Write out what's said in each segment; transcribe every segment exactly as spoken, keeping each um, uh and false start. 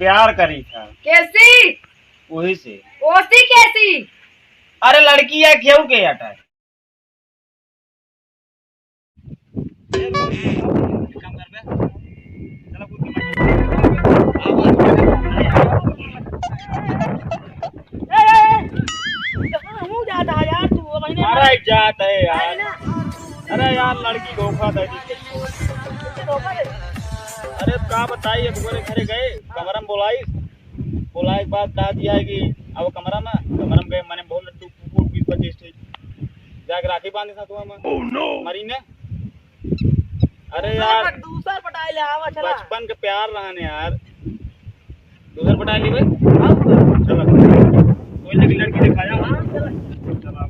प्यार करी था। कैसी? वही से। ओसी कैसी? अरे लड़की है, केहू के अटा है। अरे जात है यार। अरे यार, लड़की धोखा दे दी। अरे का बताई, अब ओकरे घरे गए, कमरा में बोलाई, बोलाए के बाद कहा दिया है कि अब कमरा में, कमरा में गए, मने बहुत लड्डू, कुकुर, बीस पच्चीस ठे, जाके राखी बांधे साथ में। मरी ने। अरे दूसर यार, पट-, दूसर पटाई ले आवा, चला। बचपन के प्यार रहने यार। दूसर पटाई ली भाई। हाँ, चला। कोई लड़की, लड़की दिखाया। हाँ, चला। चला।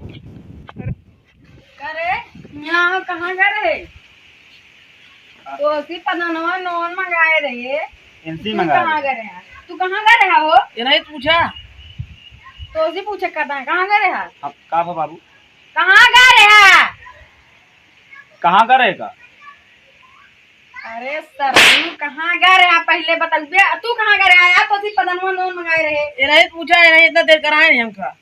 करे, यहाँ कहाँ गए रहे? तो उसी पदनवा नोन मंगाए रहे। इनसे तू मंगाए कहाँ रहे। गए रहे? तू कहाँ गए रहे हो? ये नहीं पूछा। तो उसी पूछे करता है, कहाँ गए रहे? अब का भा बाबू? कहाँ गए रहे? कहाँ गए रहे का? अरे सरऊ, कहाँ गए रहे? पहले बताइबे, तू कहाँ गए रहे? यार, तो उसी पदनवा नोन मंगाए रहे। ये नहीं पूछा, ये नहीं इतना देर कराए नहीं हमका।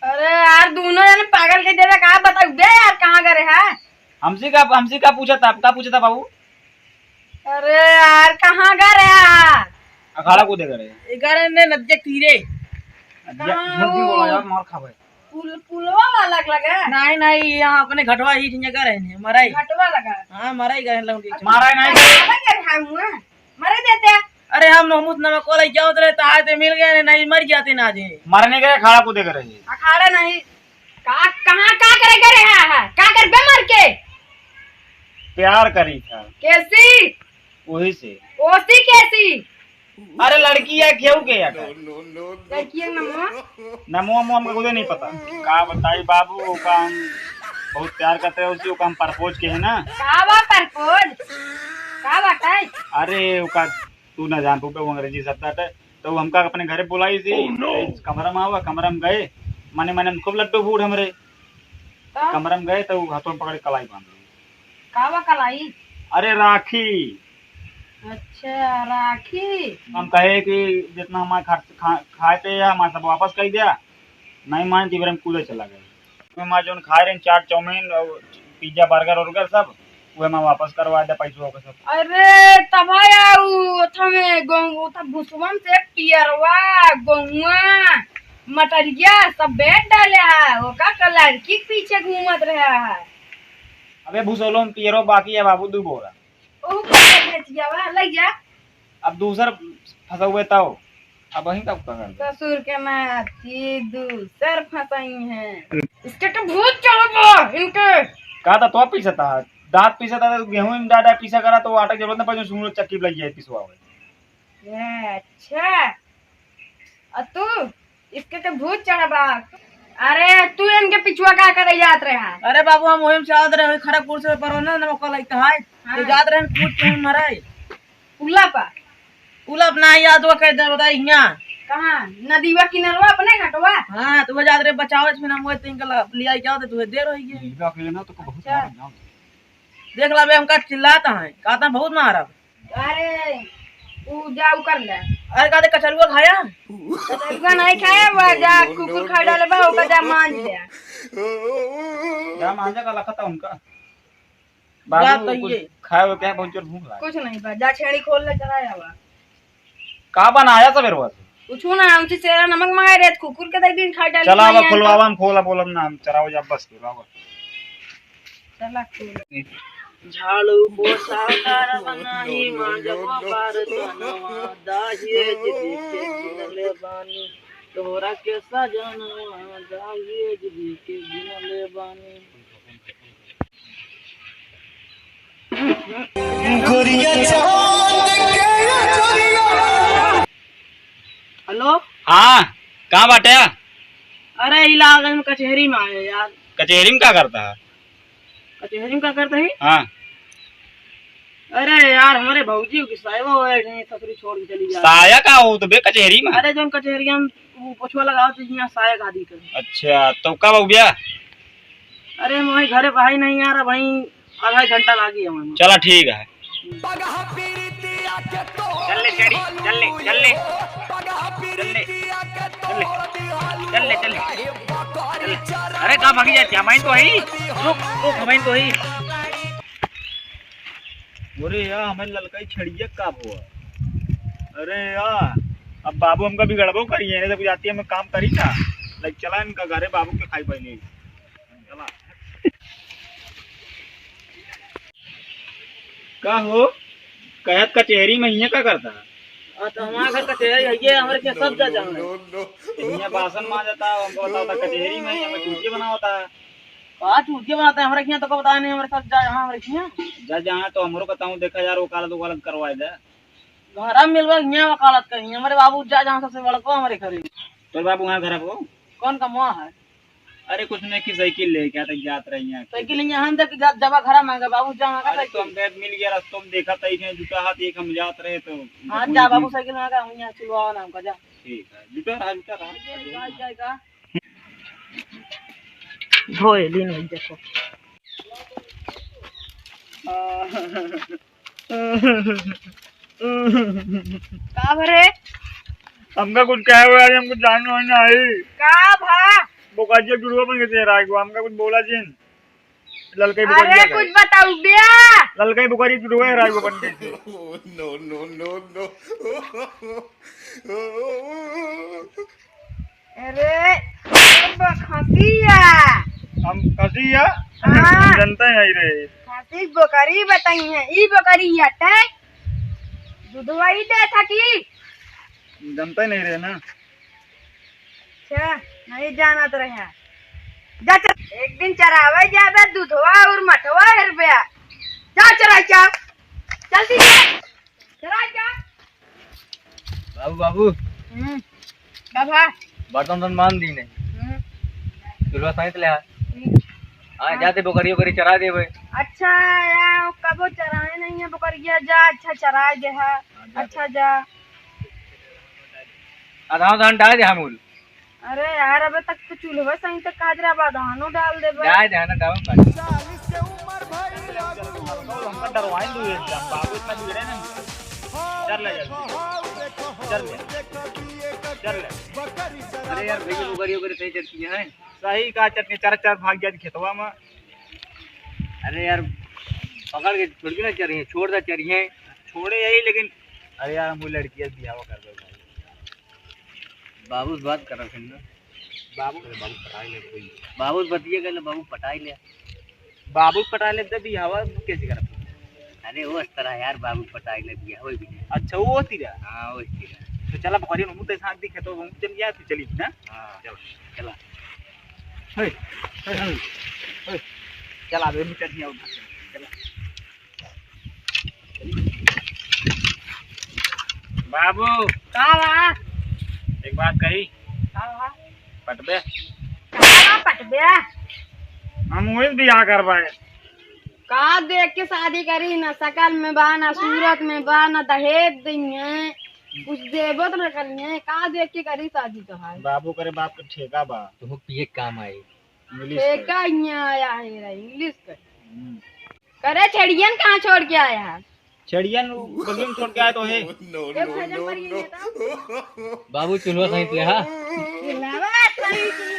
अरे यार, दोनों जने पागल के देवे का, बताऊ बे यार, कहाँ गए रहे? हमसे का, हमसे का पूछा था, का पूछा था बाबू? अरे यार, कहाँ गए रहे? अखाड़ा कूदे गए रहे। ए, गए रहे ने नदिया तीरे। नदिया, कहाँ झूठ भी बोला हो? यार, मार खावे। पुल, पुलवा वाला लगे? नहीं, नहीं, यहाँ अपने घटवा ही झिंझे गए रहे ने, मराई। घटवा लगा? हाँ, मराई गए लौंडी। मारा नहीं। मराई गए रहे हुआ? मरे देते। अरे हम नमूस नमक वाला जावत रहे, तो आज ते मिल गए, नहीं मर जाते ना आज। मरने के अखाड़ा कूदे के रहे। अखाड़ा नहीं। का, कहाँ का करे के रहे है? का करबे मर के? प्यार करी था। कैसी? वही से। ओसी कैसी? अरे लड़की है, केहू के है? लड़की है नमो? नमो, मो हमको खुदे नहीं पता। का बताई बाबू, ओका हम बहुत प्यार करते रहे उसी, ओका हम propose के है ना। का बा propose? का बाटे? अरे ओका तू ना जान पउबे, वो अंग्रेजी शब्द आटे। तो वो हमका अपने घरे बुलाई थी। Oh, no! कमरा में आवा, कमरा में गए, मने मने में खूब लड्डू फूट हमरे। तो? कमरा में गए तो हाथों में पकड़ के कलाई बांध ली। का बा कलाई? अरे राखी। अच्छा, राखी। हम कहे कि जितना हमारे खर्च खा-, खाए थे या हमारे सब वापस कर दिया, नहीं मान, तीवरे में कूदे चला गए। हमारे जौन खाए रहे चाट, चाउमीन और पिज्जा, बर्गर उर्गर सब, उहे में वापस करवा दे पैसवा के सब। अरे तब आया उ ओथा में गौ-, ओथा भुसवन से पियरवा गौआ मटरिया सब बेच डाले है, ओका का लड़की के पीछे घूमत रहा है। अबे भुसवलो में पियरो बाकी है बाबू, दू बोरा। ओहू के भेजिया बा, लइ जा। अब दूसर फंसउबे तब, अब वहीं तब पकड़ ले। ससुर के नाती दूसर फंसाई हैं। इसके तो भूत चढ़बा, इनके। का था तो पीसा था, दांत पीसा था, तो गेहूं में डाटा पीसा करा, तो आटा के जरूरत ना पड़े, सुनो चक्की पे लग जाए पिसवावे। ए, अच्छा। आ तू, इसके तो भूत चढ़ा बा। अरे, तू इनके पिछुआ का करे जात रहे है? अरे बाबू, हम वही में से आवत रहे, खड़गपुर से परोना नमक वाला इतना है। हाँ। तो जात रहे, कूद के हम मरे। पुला पा? पुला अपना याद हुआ, कह दे, बताई हियाँ। कहाँ? नदीवा किनरवा अपने घटवा? हाँ, तो वो जात रहे बचावे, फिर हम वो तीन कला लिया जाओ, तो तुम्हें देर हो गई। नदीवा के ना, तो बहुत अच्छा। मार जाओ। देख ला बे, हमका चिल्लाता है, कहता बहुत मारब। अरे, उ जा, उ कर ले। अरे, का दे, कचरुआ खाया? कचरुआ नहीं खाया, वो जा, कुकुर खा डाले बा, ओका जा मांज ले। जा मांजा का लखता उनका। बात बाबू, तो कुछ ये। खाए हो क्या? बहुत जोर भूख लगा। कुछ नहीं बा, जा छेड़ी खोल ले, चला आवा। का बनाया सवेरवा से? कुछ ना, हम से सेरा नमक मंगाए रहे, कुकुर के दे दिन खा डाले, चला आवा, खाई खोलवावा, हम खोला बोलब ना, हम चराओ जा, बस खोलवावा। चला, cool। झाड़ू पोछा करब नाही, मांजबो बर्तनवा, दहेज दीके किनले बानी, तोहरा के सजनवा, दहेज दीके किनले बानी। गोरिया चांद के गोरिया। Hello। हाँ, कहाँ बाटे? अरे, इलाज में कचहरी में आए यार। कचहरी में का करता है? कचहरी में का करता है? हाँ। अरे यार, हमरे भौजी की साया वो है, नहीं ससुरी छोड़ के चली जा। साया का हो तो बे कचहरी में? अरे, जौन कचहरी हम वो पोछवा लगाओ तो यहाँ साया का दी कर। अच्छा, तो कब हो गया? अरे, मैं घरे भाई नहीं यार, भाई आधा घंटा लागी है वहाँ। चला ठीक है। चल ले, चढ़ी, चल ले, चल ले। चल ले, चल ले, चल ले, चल ले। अरे, कहाँ भागी जाती है? हमारी तो है ही। रुक, रुक, हमारी तो है ही। अरे यार, हमें ललकाई छड़िया का हुआ? अरे यार, अब बाबू हमका बिगड़बो करिए, नहीं तो कुछ आती है, हमें काम करी ना। लाइक, चला इनका घरे, बाबू के खाई पहले। चला। का हो? कहत कचहरी में हियाँ का करता है? हाँ, तो हमारा घर कचहरी है, ये हमारे क्या सब जा जाना है। हियाँ बासन मांजता है, हमको बताता कचहरी में, हमें चूतिया बनावता है। का चूतिया बनाता है? हमारे हियाँ तो को बताया नहीं, हमारे साथ जा, यहाँ हमारे हियाँ। जा, जहाँ तो हमरो बताऊँ, देखा यार, वकालत, वकालत करवाए दे। घरा मिलवा हियाँ वकालत कहीं, हमारे बाबू जा, जहाँ सबसे बड़को हमारे घरे। तोर बाबू वहाँ घर को? कौन कमवा है? अरे कुछ नहीं, की साइकिल लेके आते जात रही हैं। साइकिल लेके हम तक जात जबा घरा मांगे, बाबू जा मांगा अरे तो हम साइकिल। तो मिल गया रस्तों में, देखा था इन्हें जुटा हाथ एक हम जात रहे तो हाँ, जा बाबू साइकिल मांगा, हम यहाँ चुलवा नाम का जा। ठीक है, जुटा रहा, जुटा रहा। जाए, जाए, जाए का? धोए लीन है, देखो। का भरे? हमका कुछ कहे हुआ है, हमको जान में ना आई। का भा? बोकाजिया जुड़वा बन के दे रहा है, हमका कुछ बोला जिन। ललकई अरे बोकाजिया का। कुछ बताऊ बे। ललकई बोकाजिया जुड़वा है, राय को बन के। No, no, no, no। अरे, बखसिया। हम खसिया? हाँ। जनता ही नहीं रहे। खसी बोकरी बताई है, ई बोकरी हटे। दूधवा ही दे था की? जनता ही नहीं रहे ना। अच्छा, नहीं जानत रहे। जा चल, एक दिन चरावे जाबे, दूधवा और मठवा हेरबे। जा चराई जा। जल्दी जा। चला जा। बाबू, बाबू। हम्म। का भा? बर्तन उर्तन मान दी नहीं। हम्म। चूल्हा साइत ले आ। हम्म। हाँ, हाँ। जाते बोकरी ओकरी चरा देबे। अच्छा, या कबो चराए नहीं है बोकरिया, जा, अच्छा चराए दे है। हाँ, जा अच्छा दे। जा। आधा धान डाल दे हमूल। अरे यार, अबे तक तो चूल्हे सही तक काजरा बा, धानो डाल देबे। जाए दे ना, डाल दे। हमका डरवाइन दू एकदम, बाबू इतना बिगड़े ना। चल ले जल्दी। चल ले। चल ले। अरे यार, भैया, बोकरी ओकरी सही चरती है। सही का चटनी, चार चार भाग जाती खेतवा में। अरे यार, पकड़ के छोड़ के ना चरिए, छोड़ दे चरिए। छोड़े यही, लेकिन अरे यार, हम वो लड़की से बियाह कर दो भाई। बाबू से बात कर रहा था ना। बाबू, अरे बाबू पटाई ले कोई। बाबू से बतिया कर ले, बाबू पटाई ले। बाबू पटाई ले, तब बियाह कैसे कर? अरे वो इस तरह यार, बाबू पटाई ले, बियाह होई भी नहीं। अच्छा, वो होती रहा? हाँ, वो होती रहा। तो चला, बकरिया में मुँह तो साथ दिखे, तो हम चल गया, तू चली ना? हाँ। चल, चला। हे, हे, हे, हे। चला, बे, मुँह चल गया, चला। बाबू। का बा? एक बात कही। का बा? पटबे? का बा पटबे? हम वही बियाह करवाए। का देख के शादी करी? ना शकल में बा, ना सूरत में बा, ना दहेज दिए, कुछ देबो तो ना करिए। का देख के करी शादी तोहार? बाबू करे बाप के ठेका बा। तुहू पिए काम आई। इंग्लिश ठेका कर। यहाँ आया है रे, इंग्लिश कर। हम्म। करे छेड़ियन कहाँ छोड़ के आया है? छेड़ियन बगिया में छोड़ के आया तो है। No, no, no, no। बाबू चूल्हा सही पे, हाँ? चूल्हा सही पे।